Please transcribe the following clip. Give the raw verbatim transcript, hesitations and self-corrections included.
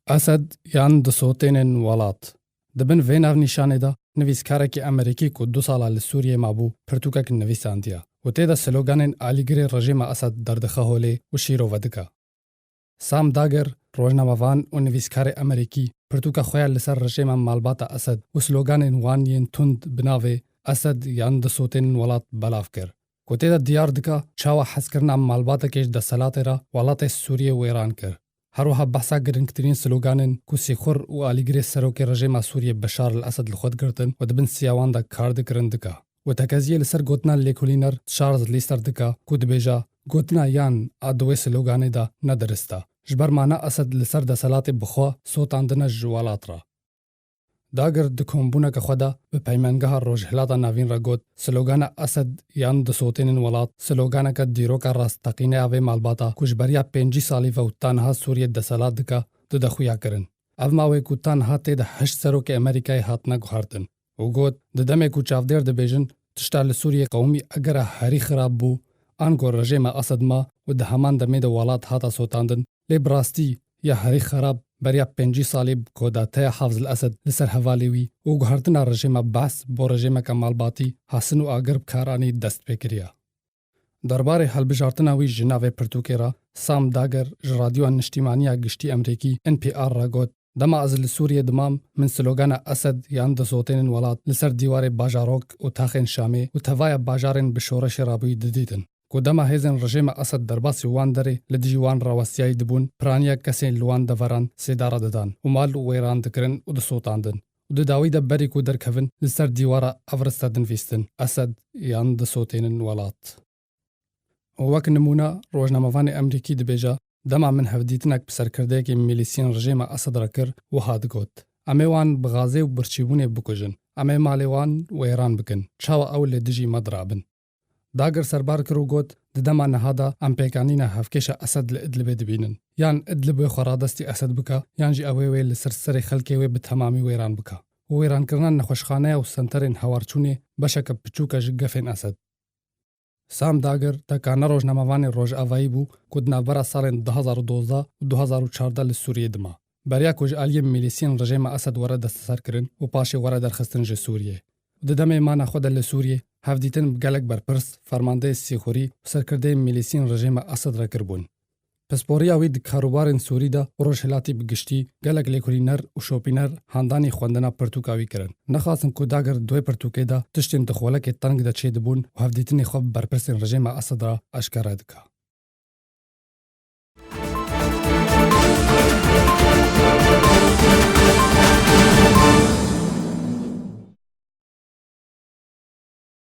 Esed yan disotênên welat. Di bin vê navnîşanê de nivîskarekî Amerîkî ku du sala li Sûriyê mabû, pirtûkek nivîsandiye û tê de sloganên alîgirê rejîma Esed derdixe holê û şîrove dike. Sam Dagger, rojnamevan û nivîskarê Amerîkî, pirtûka xwe ya li ser rejêma malbata Esed û sloganên wan yên tund bi navê Esed yan disotênên welat belav kir, ku tê de diyar dike çawa hezkirina malbatekê ji deselatê re welatê Sûriyê wêran kir. Her wiha behsa girîngtirîn sloganên ku sîxur û alîgirê serokê rejêma Sûriyê Beşar el Esed li xwe digirtin û di bin siya wan de kar dikirin dike. Û tekeziyê li ser gotina lêkolîner Charles Lister dike ku dibêje, gotina yan a di wê sloganê de ne dirist e. Ji ber ma ne Esed li ser deselatê bi xwe sotandine ji welat re. Dagir di kombûneke xwe de bi Peymangeha Rojhilata Navîn re got, slogana Esed yan disotênên welat, sloganeke dîroka rasteqîne ya vê malbata ku ji beriya pêncî salî ve û ta niha Sûriyê deselat dike, dide xuyakirin. Ev mawê ku ta niha tê de heşt serokê Amerîkayê hatine guhertin û got, di demê ku çavdêr dibêjin, tişta li Sûriyê qewimî egera herî xirab bû, ango rejêma Esed ma û di heman demê de welat hata sotandin, lê bi rastî ya herî xerab beriya pêncî salî bi kodateya Hafz el Esed li ser hevalê wî û guhertina rejêma Baas bo rejêmeke malbatî, hasin û agir bi kar anî dest pê kiriye. Derbarê hilbijartina wî ji navê pirtûkê re, Sam Dagger ji Radyoya Niştîmaniya Giştî Amerîkî, N P R, re got, dema ez li Sûriyê dimam, min slogana Esed yan disotênên welat li ser dîwarê bajarok û taxên Şamê û tevaya bajarên bi şoreşê rabûyî didîtin. Ku dema hêzên rejêma Esed derbasî wan derê li dijî wan rawestiyayî dibûn, piraniya kesên li wan deveran sêdara didan û mal wêran dikirin û disotandin. Û di dawî de berî ku derkevin, li ser dîwara ev riste dinivîstin, Esed yan disotênin welat. Û wek nimûne, rojnamevanê Amerîkî dibêje, dema min hevdîtinek bi serkirdeyekî milîsiyên rejêma Esed re kir, wiha digot, em ê wan bi gazê û birçîbûnê bikujin, em ê malê wan wêran bikin, çawa ew li dijî me dirabin. Dagir serbar kir û got, di dema niha de em pêkanîna hevkêşa Esed li Idlibê dibînin. Yan Idlib wê xwe radestî Esed bike, yan jî ew ê wê li ser serê xelkê wê bi temamî wêran bike. Û wêrankirina nexweşxaneya û senterên hewarçûnê beşeke piçûk e ji gefên Esed. Sam Dagir teka ne rojnamevanê rojavayî bû ku di navbera salên du hazar û dozdeh û du hazar û çardeh li Sûriyê dima. Beriya ku ji aliyê milîsiyên rejêma Esed were desteserkirin û paşê were derxistin ji Sûriyê. Di demê mana xwe de li Sûriyê, hevdîtin bi gelek berpirs, fermandeyê sîxurî û serkirdeyên milîsiyên rejêma Esed re kiribûn. Pisporiya wî di karûbarên Sûrî de û Rojhilatî bi giştî, gelek lêkolîner û şopîner handanî xwendina pirtûka wî kirin. Nexwastin ku Dagir di wê pirtûkê de tiştên di xwelekê teng de çêdibûn û hevdîtinê xwe bi berpirsên rejêma Esed re eşkere dike.